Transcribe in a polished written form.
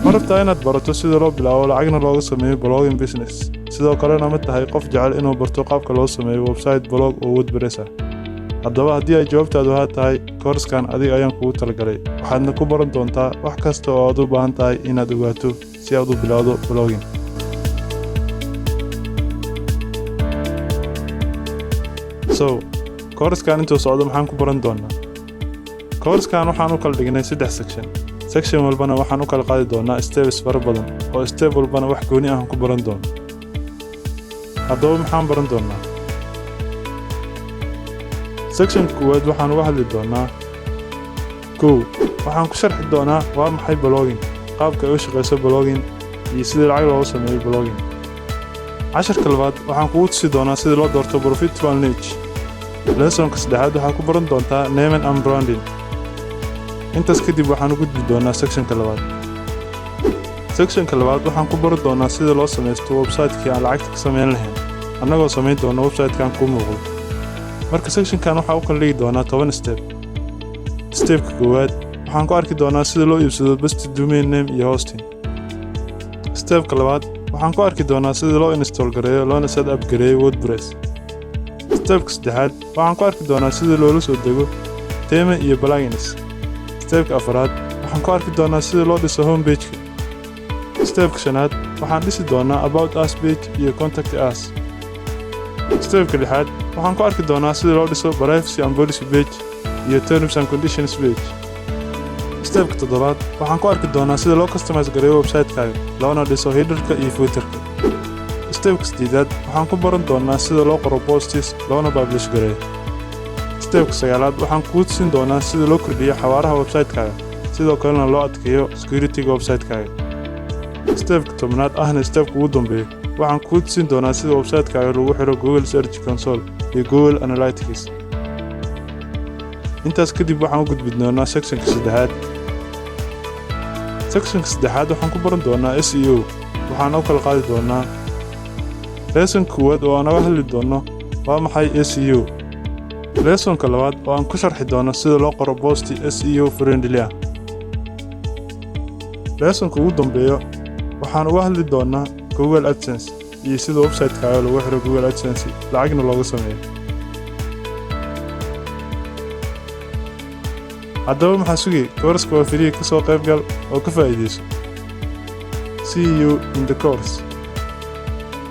Ma rabtaa inaad barato sida loo bilaabo lacagna looga sameeyo blogging business? Sidoo kalena ma tahay qof jecel inuu barto qaabka loo sameeyo website blog oo WordPress ah? Haddaba, haddii ay jawaabtaadu haa tahay, koorskan adiga ayaan kugu talagalay. Waxaadna ku baran doontaa wax kasta oo aad u baahan tahay inaad ogaato si aad u bilowdo blogging. So, koorskan intuu socdo maxaan ku baran doonaa? Koorskan waxaan u kala dhignay saddex section. Section walbana waxaan u kala qaadi doonaa steps fara badan, oo step walbana wax gooni ah ku baran doono. Haddaba, maxaan baran doonaa? Section koowaad waxaan uga hadli doonaa: 1, waxaan ku sharxi doonaa waa maxay blogging, qaabka ay u shaqeyso blogging iyo sidii lacag looga sameeyo blogging. Casharka labaad waxaan kugu tusi doonaa sida loo doorto profitable niche. Lessonka saddexaad waxaa ku baran doontaa naming and branding. Intaas kadib waxaan u gudbi doonaa sectionka labaad. Sectionka labaad waxaan ku baran doonaa sida loo samaysto website-kii aan lacagta ka samayn lahayn, annagoo samayn doona website-kan kuu muuqdo. Marka sectionkan waxaa u kala dhigi doonaa 10 step. Stepka koowaad waxaan ku arki doonaa sida loo iibsado best domain name iyo hosting. Stepka labaad waxaan ku arki doonaa sida loo install gareeyo loona set up gareeyo WordPress. Stepka saddexaad waxaan ku arki doonaa sida loola soo dego theme iyo plugins. Stepka afraad waxaan ku arki doonaa sida loo dhiso homepage-ka. Stepka shanaad waxaan dhisi doonaa about us page iyo contact us. Stepka lixaad waxaan ku arki doonaa sida loo dhiso privacy and policy page iyo terms and conditions page. Stepka toddobaad waxaan ku arki doonaa sida loo customize gareeyo website-kaaga, loona dhiso headerka iyo footerka. Stepka sideedaad waxaan ku baran doonaa sida loo qoro posts loona publish gareeyo. Stepka sagaalaad waxaan kuu tusin doonaa sida loo kordhiyo xawaaraha website-kaaga, sidoo kalena loo adkeeyo security-ga website-kaaga. Stepka 10aad, ahna stepka ugu dambeeya, waxaan kuu tusin doonaa sida website-kaaga lagu xiro Google Search Console iyo Google Analytics. Intaas kadib waxaan u gudbi doonaa sectionka saddexaad. Sectionka saddexaad waxaan ku baran doonaa SEO. Waxaan u kala qaadi doonaa lesson koowaad oo aan uga hadli doono waa maxay SEO, lessonka labaad oo aan ku sharxi doono sida loo qoro post SEO friendly ah. Lessonka ugu dambeeyo waxaan uga hadli doonaa Google AdSense iyo sida website-kaaga lagu xiro Google AdSense lacagna looga sameeyo. Haddaba maxaa sugay? Course-ka waa free, ka soo qayb gal oo ka faa'iidayso. See you in the course.